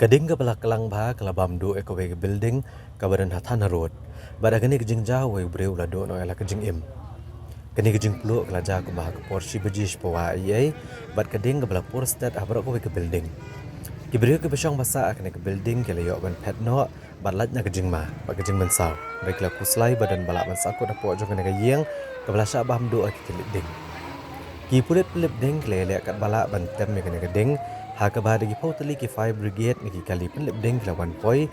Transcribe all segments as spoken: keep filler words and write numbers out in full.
Ka ding kaba la klang bha ka la bam duh ïa kawei ka building kaba don ha Thanah Road. Bad ha kane ka jingjia uwei u briew u la duh noh ïa la ka jingim. Kane ka jingpluh ka la jia kumba ha ka por shi baje shiphew eiei, bad ka ding kaba la pur stet ha baroh kawei ka building. Ki briew kiba shong ba sah ha kane ka building ki la ïoh ban phet noh bad lait na ka jingma bad ka jingmynsaw. Hynrei ki la khuslai ba don ba lah ban sahkut hapoh jong kane ka ïing kaba la shah bam duh ha ki thylliej ding. Ki pulit pynlip ding ki la ïaleh katba lah ban tem ïa kane ka ding, ha kaba da ki phew tylli ki fire brigade na ki kali pynlip ding ki la wan poi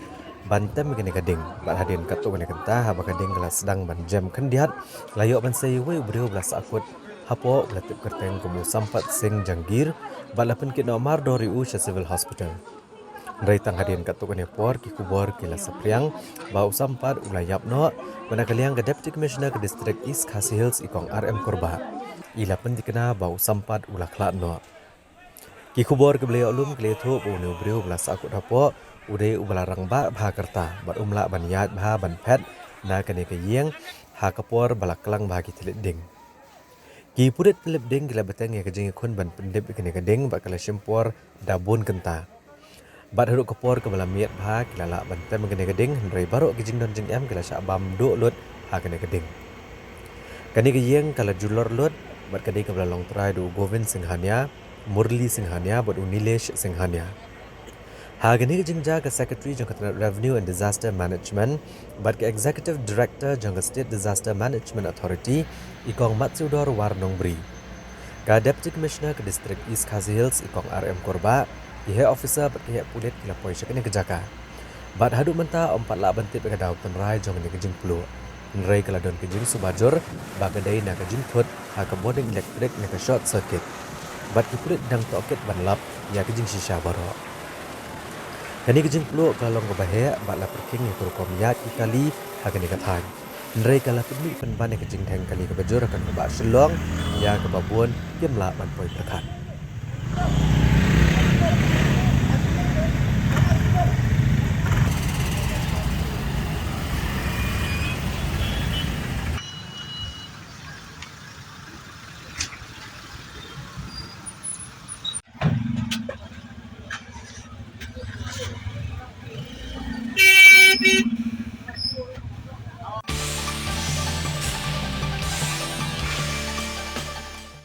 ban tem ïa kane ka ding. Bad hadien katto katne kynta haba ka ding ka la sdang ban jem khyndiat, la ïoh ban sei uwei u briew ba la sahkut hapoh ba la tip kyrteng kum u Sampat Singh Jangir, bad la pynkit noh mardor ïa u sha Civil Hospital. Hynrei tang hadien katto katne por ki khubor ki la saphriang ba u Sampat u la ïap noh, bad na ka liang ka Deputy Commissioner ka District East Khasi Hills i Kong R M Kurbah i la pynthikna ba u Sampat u la khlad noh. Ki khubor kiba la ïoh lum ki la ïathuh ba une u briew ba la sahkut hapoh u dei uba la rangbah bha ka rta bad um lah ban ïaid bha ban phet na kane ka ïing ha ka por ba la klang bha ki thylliej ding. Ki pulit pynlip ding ki la bteng ïa ka jingïakhun ban pynlip ïa kane ka ding bad ka la shim por da bun kynta. Bad haduh ka por kaba la miet bha ki la lah ban tem ïa kane ka ding, hynrei baroh ki jingdon jingem ki la shah bam duh lut ha kane ka ding. Kane ka ïing ka la julor lut bad ka dei kaba la long trai da u Govind Singhania, Murli Singhania bad u Nilesh Singhania. Ha kane ka jingjia ka Secretary jong ka tnat Revenue and Disaster Management bad ka Executive Director jong ka State Disaster Management Authority i Kong Matsiewdor Warnongbri, ka Deputy Commissioner ka District East Khasi Hills i Kong R M Kurbah, ki heh officer bad ki heh pulit ki la poi sha kane ka jaka. Bad haduh mynta ym pat lah ban tip ïa ka daw tynrai jong kane ka jingpluh. Hynrei ka la don ka jingsuba jur ba ka dei na ka jingthut ha ka bording elektrik na ka short circuit. Bad ki pulit dang tohkit ban lap ïa ka jingshisha baroh. Kane ka jingpluh ka la long kaba heh bad la pyrkhing ïa ka rukom ïaid ki kali ha kane ka thaiñ. Hynrei ka la pynmih pynban ïa ka jingdheng kali kaba jur ha ka nongbah Shillong, ïa kaba bun kim lah ban poi pyrkhat.